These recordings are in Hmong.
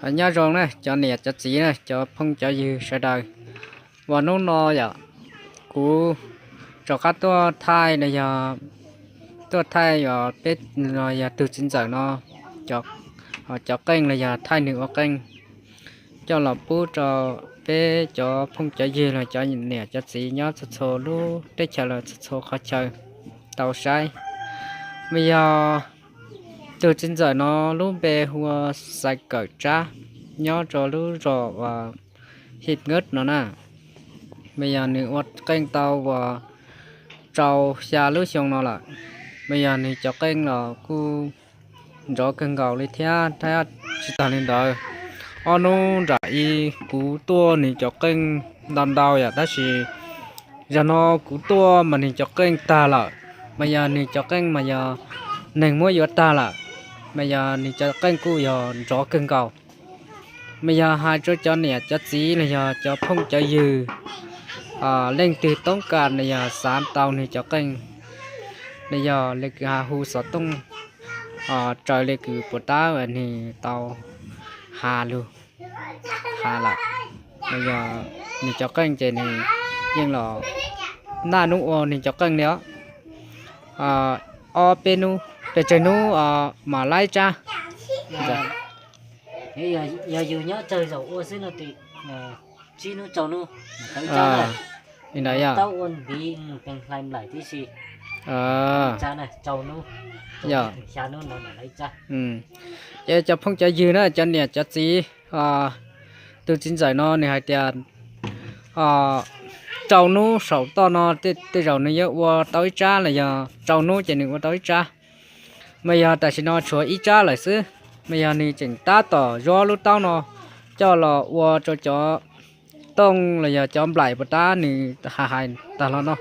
Nyob zoo na cov niam cov txiv na, cov phooj cov ywg sawv daws. Uas hnub no yom, kuv rov qab tuaj thaij los yog, tuaj thaij uas peb los yog tus txiv ntxawm no cov qeej los yog thaij nws ua qeej coj los pub rau peb cov phooj cov ywg los cov niam cov txiv nyob txhua txhua lub teb chaws los txhua txhua qhov chaw tau saib. Mas yog tus txiv ntxawm no lub npe hu ua Xais Kawm Tsab, nyob rau lub zos uas Hip Ngab no na. Mas yog nws ua qeej tau uas rau xya lub xyoo no lawm. Mas yog nws cov qeej los kuj nrov kawg nkaus li thiab. Thiab tsis tas li ntawd, ob hnub nram i kuv tuaj nws cov qeej ntau ntau yom, tab sis zaum no kuv tuaj mas nws cov qeej tag lawm. Mas yog nws cov qeej mas yog neeg muab yuav tag lawm. Mas yog nws cov qeej kuj yog nrov kawg nkaus. Mas yog hais rau cov niam cov txiv los yog cov phooj cov ywg, leej twg toob kas los yog xav tau nws cov qeej, los yog li kws hu xov tooj raws li kws puas tab nws tau has lug has lawm. Los yog nws cov qeej ces nws yeej los naj hnub ua nws cov qeej li os. Ob peb hnub, pes tsawg hnub mam laib tsab? Yog yus nyob tsawg zaum ua xwb no ces tsib hnub rau hnub mam tau ib tsab na. Li ntawd yog tau ua ntiv peev hlais nplaim tib si. Tsab na, rau hnub, yog xya hnub no mam laib tsab. Ces cov phooj cov ywg na, cov niam cov txiv, tus txiv ntxawm no nws hais tias rau hnub saum toj no tej zaum nws yuav ua tau ib tsab los yog rau hnub ces nws ua tau ib tsab. Mas yog tam sim no tshuav ib tsab lawm xwb. Mas yog nws tseem tab tom zuab lub taub no coj los ua rau cov tooj los yog cov nplaim puas tab nws hais hais tag los no.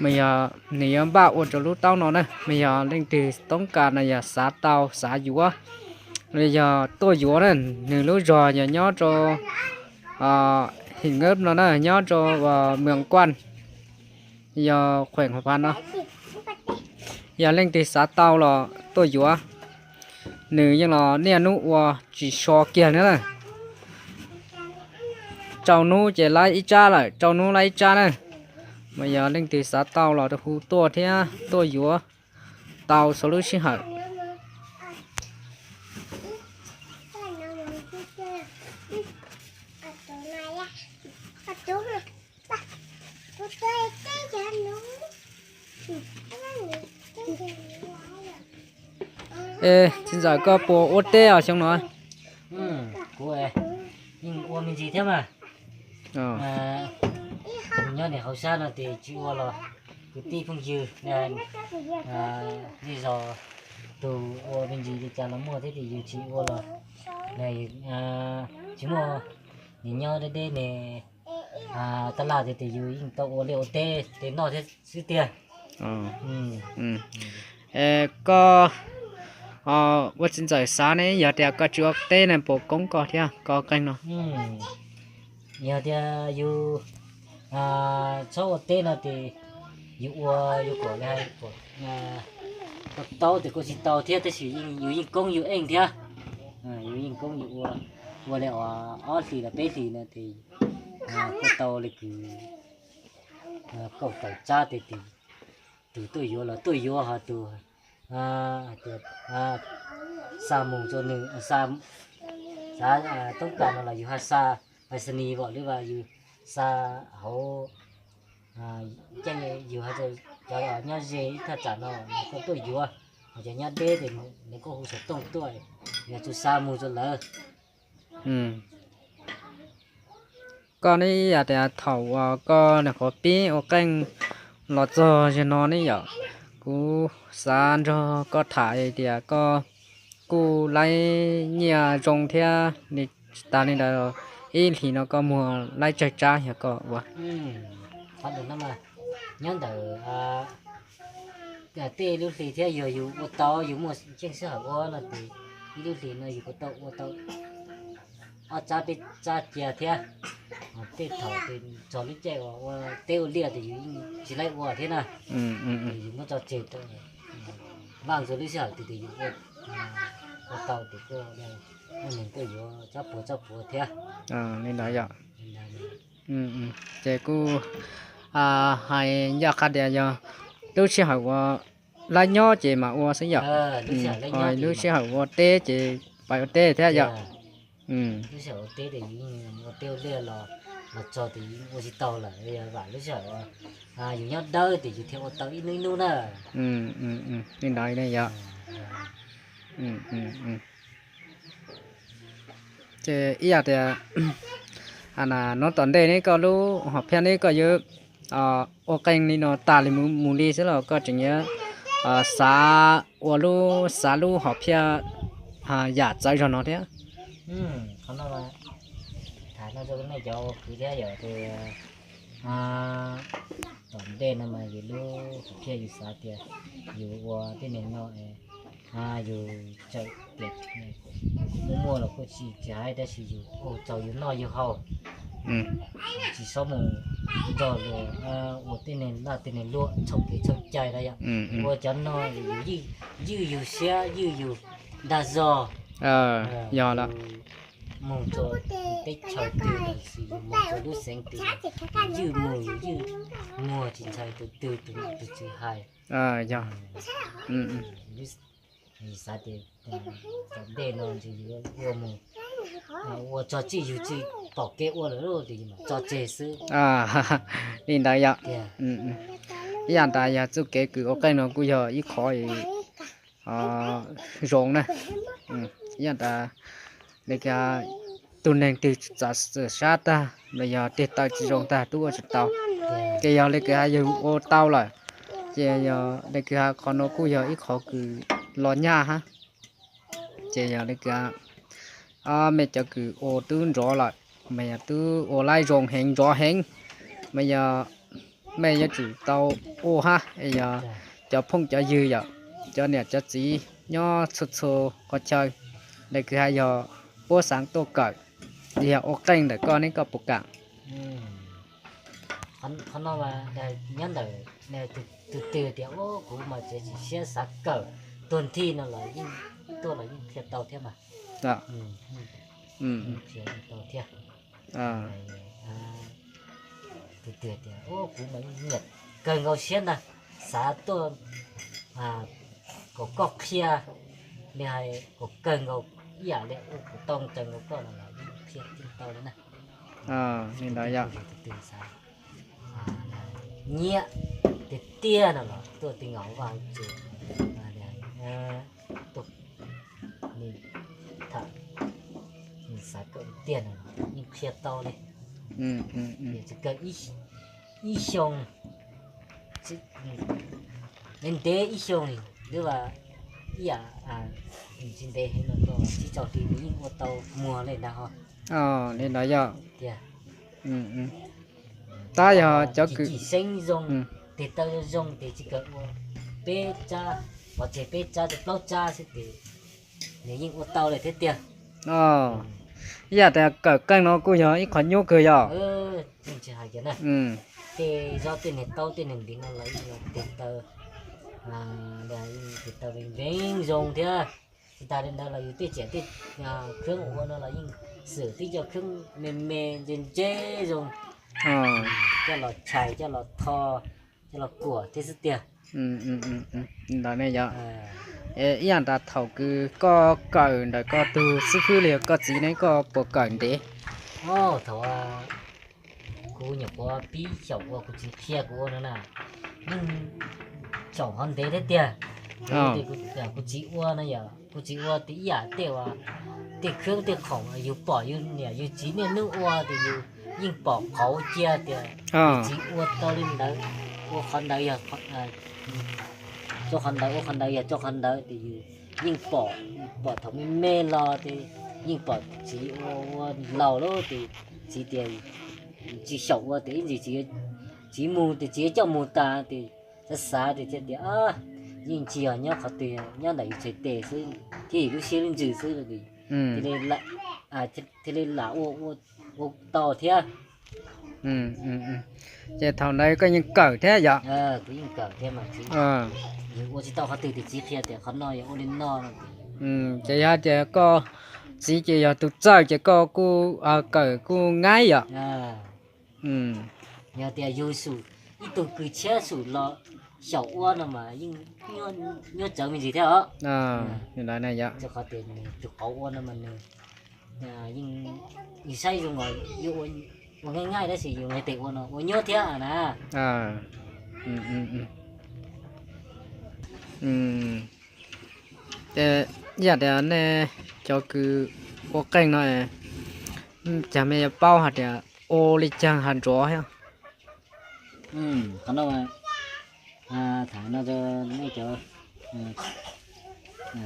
Mas yog nws yuav npaj ua rau lub taub no na. Mas yog leej twg toob kas no yog xav tau xav yuav los yog tuaj yuav na, nws lub zog yog nyob rau Hip Ngab no na, nyob rau Mws Kuaj, yog khueem Hauv Phav no. Yog leej twg xav tau los tuaj yuav, nws yeej los niaj hnub ua tsis so kiag li na. Rau hnub ces laib ib tsab lawm, rau hnub laib ib tsab na. Mas yog leej twg xav tau los hu tuaj thiab tuaj yuav tau txhua lub sij hawm. Txiv ntxawm, koj puas ua teb os xyoo no? Kuv yeej ua me ntsis thiab mas. Nyob niam hauv sab no ces tsis ua los kwv tij phooj ywg zej zos tus ua me ntsis li cas los muaj thiab, ces yus tsis ua los tsis muaj, nws nyob deb deb ne, taj laj tiag, ces yus yeej tau ua liaj ua teb tej noj thiab xwb tiag. Koj ua txiv ntxawm xav ne, yog tias koj tsis ua teb ne puas koob koj thiab koj qeej no? Yog tias yus txhob ua teb no ces yus ua, yus kom li hais kom koj taub ces koj tsis tau thiab, tab sis yus yeej koob yus eej thiab. Yus yeej koob yus ua, ua li ob hlis los peb hlis no ces koj tau li kws kaum tawm tsab ces tus tuaj yuav los tuaj yuav, ho tus xa mus rau nws, xav toob kas no los yus ho xa pais xa nis vom li vas, yus xa hauv, ces yus ho cov nyob ze ib thaj tsam no nws koj tuaj yuav, ho cov nyob deb ces nws koj hu xov tooj tuaj, yus tsuas xa mus rau lawv. Koj ne, yog tias thaum uas koj nyuam qhuav pib ua qeej los txog zaum no ne yom, kuv xav nrog koj tham hais tias koj kuj laib nyiaj zoo thiab, tsis tas li ntawd ib hlis no koj muag laib tsawg tsab yog koj ua? Nyob ntawm tej lub hlis thiab, yog yus ua tau yus muaj cheej sij hawm ua no ces ib lub hlis no yus kuj tau ua tau ob tsab peb tsab cia thiab. Tej thaum txog lub caij uas ua teb ua liaj ces yus yeej tsis laib ua thiab na, yus muab tso tseg rau, vaj ntxuag lub sij hawm twg ces yus ua Ua tau ces kuj, muaj neeg tuaj yuav tsob puas tsob puas thiab. Li ntawd yom. Ces kuj hais ncaj qha tias yog lub sij hawm uas lab nyob ces mam ua xwb yom. Lub sij hawm ua teb ces pais ua teb thiab yom. Lub sij hawm ua teb ces yus ua teb ua liaj los, los txog ces yus ua tsis tau lawm, yog vam lub sij hawm yus nyob dawb ces yus thiaj ua tau ib hnub ib hnub na. Li ntawd ne yom. Ces ib yam tias, a, hnub tom ntej ne koj lub hom phiaj ne koj yuav ua qee li no tas li mus li xwb los koj tseem yuav xav ua lub, xav lub hom phiaj yam txawv zog no thiab? Qhov no mas tham no rau nej cov ua kwv thiab yom, ces tom ntej no mas yus lub hom phiaj yus xav tias yus ua tej neeg no, yus tseem tias muaj muaj los kuj tsis tsis hais, tab sis yus ua txaus yus noj yus haus, tsis txhob mus nrog luag ua tej neeg laj tej neeg luam txhaum kev txhaum cai na yom. Ua cov no yus ywj yus siab ywj yus dag zog. Yog lawm. Mus rau teb chaws twg los sis yus mus rau lub xeev twg, yus ywj mus yus ywj muag tsis ntshai tus twg tus tus tsis hais. Yog. Xav tias tom ntej no ces yus ua mus, ua tso tsij yus tsis pom kev ua lawm ces yus mam tso tseg xwb. Li ntawd yom. Ib yam tas yog txuj kev kws ua qeej no kuj yog ib qhov zoo na. Ib yam tas li tus neeg twg txawm sab tag los yog tig taw tsis zoo tag twb ua tsis tau. Ces yog li kws hais yus ua tau lawm, ces yog li kws hais qhov no kuj yog ib qhov kws los nyaj hab. Ces yog li kws mej cov kws ua twb nrov lawm, mas yog twb ua laib zoo heev nrov heev, mas yog mej yuav tsum tau ua hab. Es yog cov phooj cov ywg yom, cov niam cov txiv nyob txhua txhua qhov chaw, li kws hais yog puab xaav tuaj kawm, yog ua qeej ntawm koj ne koj puas kam? Qhov no mas nyob ntawm tus twg tias kuv mas tseem tsis siab xav kawm tuag nthi no los yeej tuaj los yeej qhia tau thiab mas. Qhia tau thiab. Tus twg tias kuv mas nyiam kawg nkaus siab ntag, xav tuaj kom koj qhia li hais kom kawg nkaus ib yam li ua kuv tau kawg nkaus koj no los yeej qhia tau li na. Li ntawd yog tus twg xav nyiam tiag tiag no los tuaj ti nkaus vaj tsev, tuaj tham, xav kawm tiag no los yeej qhia tau li. Tsis kawm ib xyoo, ntev ntev ib xyoo li, twb ib yam tsis ntev heev no, tsib caug hli nws yeej ua tau muag li ntag ho. Li ntawd yog tiag. Tab yog cov kws xeeb zoo, tes taw zoo tes tsis kawg ua peb tsab, pov tseg peb tsab rau plaub tsab xwb tes nws yeej ua tau li thiab tiag. Ib yam tias kawm qeej no kuj yog ib qhov nyuaj kawg yog. Tsis hais tias na, tej zos tej niag taub tej niag ntiv no los yeej yog tes taw, tes taw veev veev zoo thiab. Tsis tas li ntawd los yus tej tsiam tej khwb ua no los yeej xwm tib co khwb me me ntse ntse zoo, coj los chais coj los tho, coj los kuam thiab xwb tiag. Ntawd ne yog. Ib yam tas thaum kws koj kawm ntawm koj tug xib fwb li koj txiv ne koj puas kawm ntev? Thaum kuv nyuam qhuav pib xyaum ua kuv txiv qhia kuv ua no na, yeej xyaum qhov ntev thiab tiag. Kuv txiv ua no yog kuv txiv ua tes ib yam tej uas tej khwb tej khoom yus pom yus niam yus txiv niaj hnub ua tes yus yeej pom qauv cia tias yus txiv ua tau li ntawd, ua qhov ntawd yog rau qhov ntawd, ua qhov ntawd yog rau qhov ntawd tes yus yeej pom, pom thaum me me los tes yeej pom txiv ua ua laus lawm tes txiv tias tsis xyaum ua tes ib ntsis txiv mus tes txiv yuav coj mus tas tes xav xav tes thiaj tias yeej tsis yog nyob qhov twg, nyob ntawm yus txhais tes xwb thiab yus lub siab lub ntsws xwb, thiaj li lam ua, ua tau thiab. Ces thaum ntawd koj yeej kawm thiab yom? Kuv yeej kawm thiab mas, yus ua tsis tau qhov twg tes txiv qhia tias qhov no yog ua li no no. Ces yog tias koj txiv ces yog tus txawj ces koj kuj kawm kuj ngaib yom. Yog tias yug xum ib tug kws tshiab xum los xyaum ua no mas yeej nyuaj tsawv me ntsis thiab os. Qhov tias nws tus qauv ua no mas nws yeej, yus saib zoo os, yus ua nqaij nqaij tab sis yus nqe tes ua no ua nyuaj thiab na. Ces yam tias nej cov kws ua qeej no, cas me yuav paub hais tias ua li cas hav ntsuav thiab? Qhov no tham no rau nej cov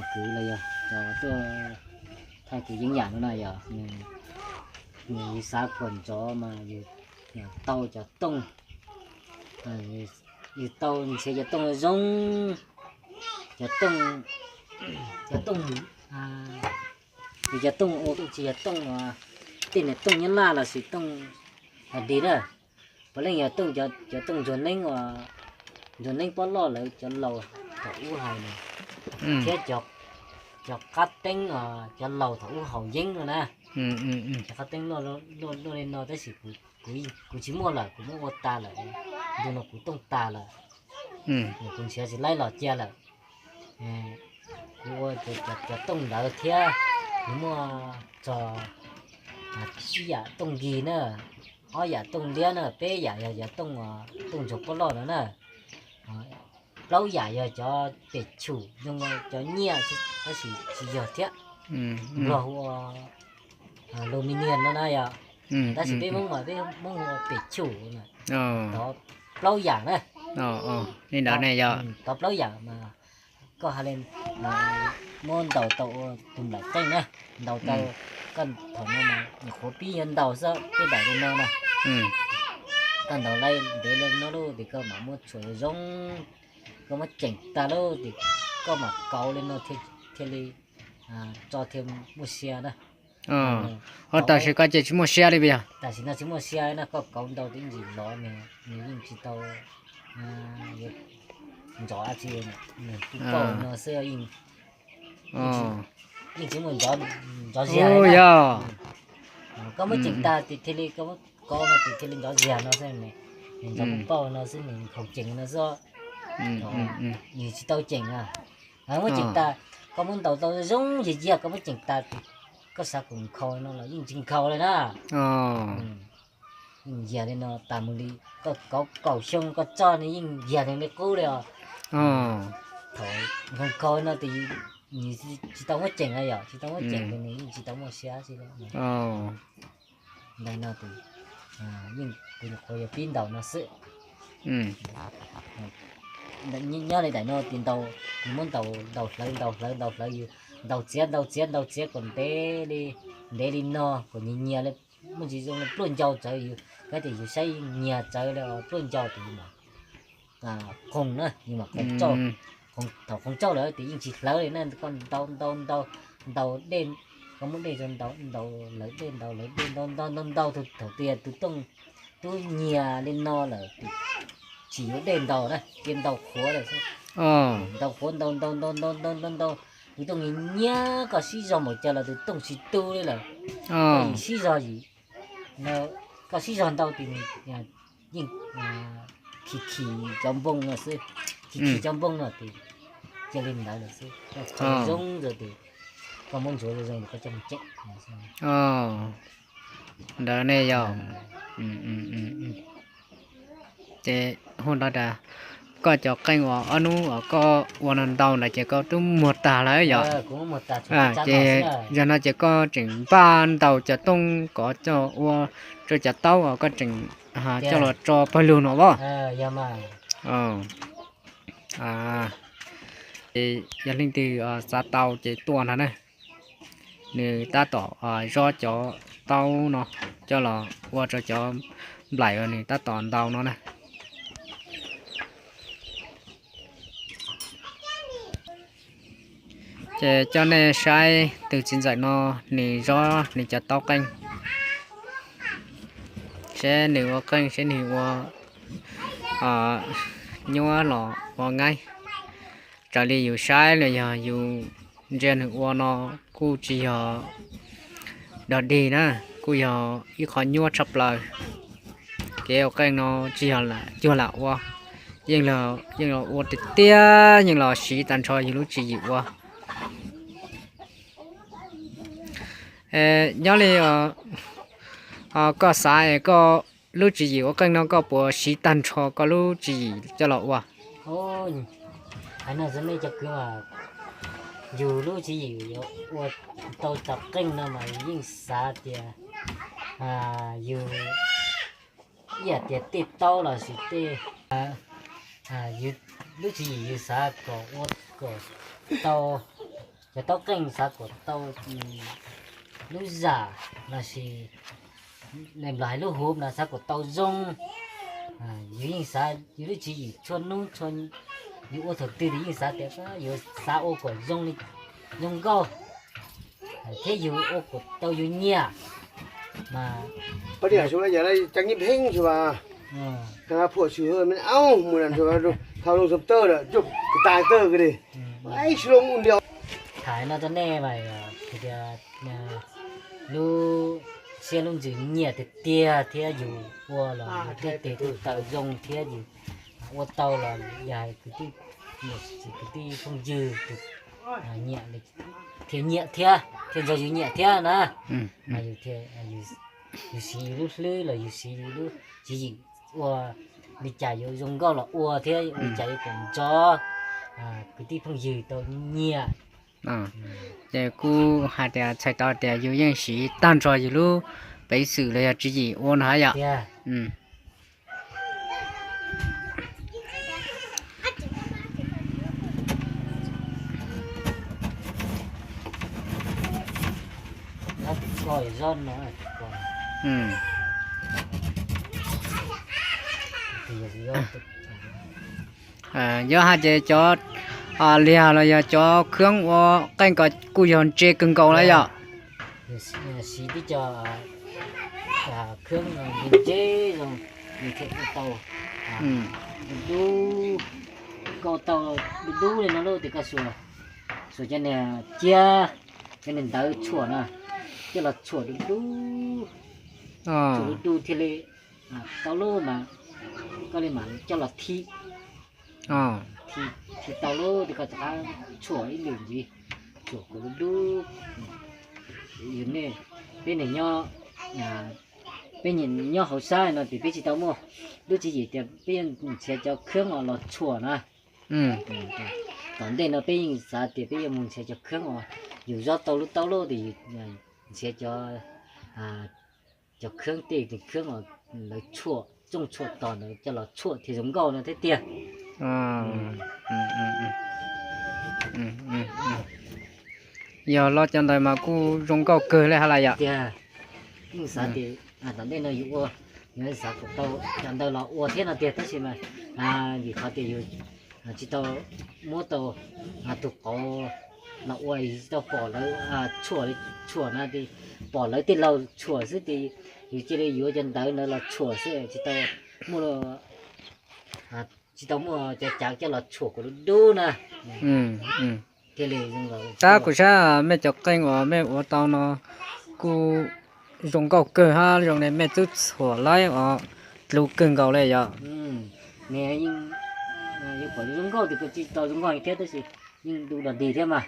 kwv los yog cov tuaj thaij kwv yeeb yam no na yog, yus xav khuam ntxov mas yus tau cov tooj, yus tau nrhiav cov tooj zoo, cov tooj, cov tooj, yus cov tooj ua tsis yog tooj, tej niag tooj nyob laj los sis tooj hais di na, puav leej yog tooj, cov tooj ntsuag neeb uas, ntsuag neeb pob loj lawv cov laus thaum ub hais na, thiab cov qab teeb, cov laus thaum ub haus yeeb no na. Cov qab teeb luaj li no tab sis kuv tsis muaj lawm, kuv muab ua tas lawm, ntu no kuv tooj tas lawm, kuv nrhiav tsis laib los cia lawm. Kuv ua cov tooj ntawd thiab, kuv muaj txog ib yam tooj nkig na, ob yam tooj liab na, peb yam yog cov tooj, tooj ntsuag pob loj no na, plaub yam yog cov pem chum zoo cov nyiaj tab sis tsis yog thiab, nplog hu ua aluminium no na yog, tab sis peb Hmoob mas peb Hmoob hu ua pem chum na. Tov plaub yam na, li ntawd ne yog tov plaub yam mas koj ha le muab ntaus tau ua tus nplaim qeej na, ntaus tau, koj thaum no mas nyuam qhuav pib yuav ntaus xwb, peb daim li no na, koj ntaus laib ntev li no lawm ces koj mam muab tshuam zoo, koj muab ceem tag lawm ces koj mam kauv li no thiaj li tso thiaj muaj sia na. Ho tam sim koj ces tsis muaj sia li puas yog? Tam sim no tsis muaj sia na, koj kauv ntau ces ib ntsis lov nws yeej tsis tau ntxov dab tsi, nws kuj kauj no xwb, yeej tsis muaj ntxov ziag li na. Koj muab ceem tag ces thiaj li, koj muab kauv no ces thiaj li ntxov ziag no xwb, nws ntxov kuj pauj no xwb, nws nkhaus ceem no xwb. Nws tsis tau ceem na. Muab ceem tag, koj muab ntaus tau zoo yig yag, koj muab ceem tag ces koj xav kom nkhaus no los yeej tsis nkhaus li na. Yeej yag li no tas mus li, koj kauv kaum xyoo koj tso nws yeej yag li qub li os. Thaum nkhaus nkhaus no ces nws tsis tau muab ceem na yom, tsis tau muab ceem ces nws yeej tsis tau muaj sia dab tsi li. Ntawm no ces yeej kuv nyuam qhuav yuav pib ntaus no xwb. Nyob li daim no ces ntaus, yus muab ntaus, ntaus hlawv ntaus hlawv ntaus hlawv, yus ntaus txiav ntaus txiav ntaus txiav kom ntev li, ntev li no kom nyias nyias li, muaj ntsis zoo li pluaj ncau txawv, yus kav tias yus saib nyias txawv li pluaj ncau ces yus mam qoog na, yus mam qoog tsauj. Thaum qoog tsauj lawm ces yeej tsis hlawv li na, koj ntaus ntaus ntaus ntaus dej, koj muab dej rau ntaus ntaus lawv dej ntaus lawv dej ntaus ntaus ntaus ntaus thaum twg tus tooj twb nyias li no lawm ces tsis yuav dej ntaus na, cia ntaus qhuav lawm xwb. Ntaus qhuav ntaus ntaus ntaus ntaus ntaus ntaus ntaus, tus tooj nyias nyias koj sib zog npaum cas los tus tooj tsis tu li lawm. Koj yim sib zog yim, koj sib zog ntau ces nws yeej khi khi cov npoo no xwb, khi khi cov npoo no ces cia li ntawd lawm xwb. Koj kho zoo zoo ces koj muab ntxuav zoo zoo ces koj coj mus ceem. Ntawd ne yog. Ces hu ntawd tas, koj cov qeej uas ob hnub uas koj ua no ntau ntawd ces koj twb muag tag lawm yom? Ces yog no ces koj tseem npaj ntaus cov tooj kov coj ua rau cov taub uas koj tseem coj los tso pawg lug no as? Ces yog leej twg xav tau ces tuaj ntag na. Nws tab tom zob cov taub no coj los ua rau cov nplaim uas nws tab tom ntaus no na. Ces coj nej saib tus txiv ntxawm no, nws zob nws cov taub qeej, seb nws ua qeej seb nws ua nyuaj los ua ngaib. Raws li yus saib los yog yus Ntsia nws ua no kuj tsis yog dog dig na, kuj yog ib qho nyuaj tshaj plaws. Kev ua qeej no tsis yog lam cuag lam ua, yeej los ua tiag tiag, yeej los siv tag nrho yus lub tswv yim ua. Nyob li koj xav es koj lub tswv yim ua qeej no koj puas siv tag nrho koj lub tswv yim coj los ua? Hais no nej cov kwv, yus lub tswv yim yuav ua tau cov qeej no mas yus yeej xav tias yus ib yam tias tej taub los sis tej, lub tswv yim yus xav kom ua kom tau, cov taub qeej xav kom tau lub zam los sis nplos hais lub huv no xav kom tau zoo. Yus yeej xav yus lub tswv yim txhua hnub, yus ua thaum twg yus yeej xav tias yuav xav ua kom zoo, zoo nkauj, thiab yus ua kom tau yus nyiam mas. Pheej, thau loo xom tawj lawm, coj kws tas tawj kws li, ib si loo ua ntias. Tham no rau nej mas tias lub siab lub ntsws nyiam tiag tiag thiab yus ua los yus tej tes tej taw zoo thiab yus ua tau los yog kwv tij, kwv tij phooj ywg nyiam, thiaj nyiam thiab thiaj nrog yus nyiam thiab na. Yus siv yus lub hlwb los yus siv yus lub tswv yim ua li cas yuav zoo nkauj los ua thiab ua li cas yuav kom nrog kwv tij phooj ywg tau nyiam. Ces kuj hais tias txhais tau tias yus yeej siv tag nrho yus lub peev xwm los yog tswv yim ua no yom. Yog hais tias cov liag los yog cov khab ua qeej ko kuj yog ntse kawg nkaus na yom. Siv tib co khab ntse zoo, nws thiaj ua tau dub, koj tau dub dub li no lawm tias koj xuas cov niag ciab, cov niag ntawv tshuam na, coj los tshuam dub dub, tshuam dub dub thiaj li tau lub mas koj li mam coj los thim, thim tau lub tias koj rov qab tshuam ib lwm ntxiv, tshuam kom dub dub. Yus nej, peb niam nyob, peb nyob hauv sab no ces peb tsis tau muaj lub tswv yim tias peb yuav nrhiav cov khab os los tshuam na. Tom ntej no peb yeej xav tias peb yuav mus nrhiav cov khab os, yus zov tau lub taub lub ces yus nrhiav cov, cov khab tej, cov khab os lawv tshuam tsooj tshuam tos ntawd coj los tshuam thiaj zoo nkauj no thiab tiag. Yog los cov ntawd mas kuj zoo nkauj kawg li hab las yom. Tiag, yeej xav tias tom ntej no yus ua, yus xav kom tau cov ntawd los ua thiab no tiag, tab sis mas vim qhov tias yus tsis tau muab tau tus qauv los ua, yus tsis tau pom lawv tshuam, tshuam no ces pom lawv tej laug tshuam xwb ces yus cia li yuav cov ntawv ntawd los tshuam xwb, tsis tau muaj, tsis tau muaj cov cav coj los tshuam kom dub dub na. Thiaj li zoo nkauj. Tab kuv saib mej cov qeej uas mej ua tau no kuj zoo nkauj kawg hab, zoo li mej twb txhuam laib os, dlub kawg nkaus li yom. Nws yeej, yuav kom zoo nkauj tias kuj tsis tau zoo nkauj thiab tab sis yeej dub dog dig thiab mas.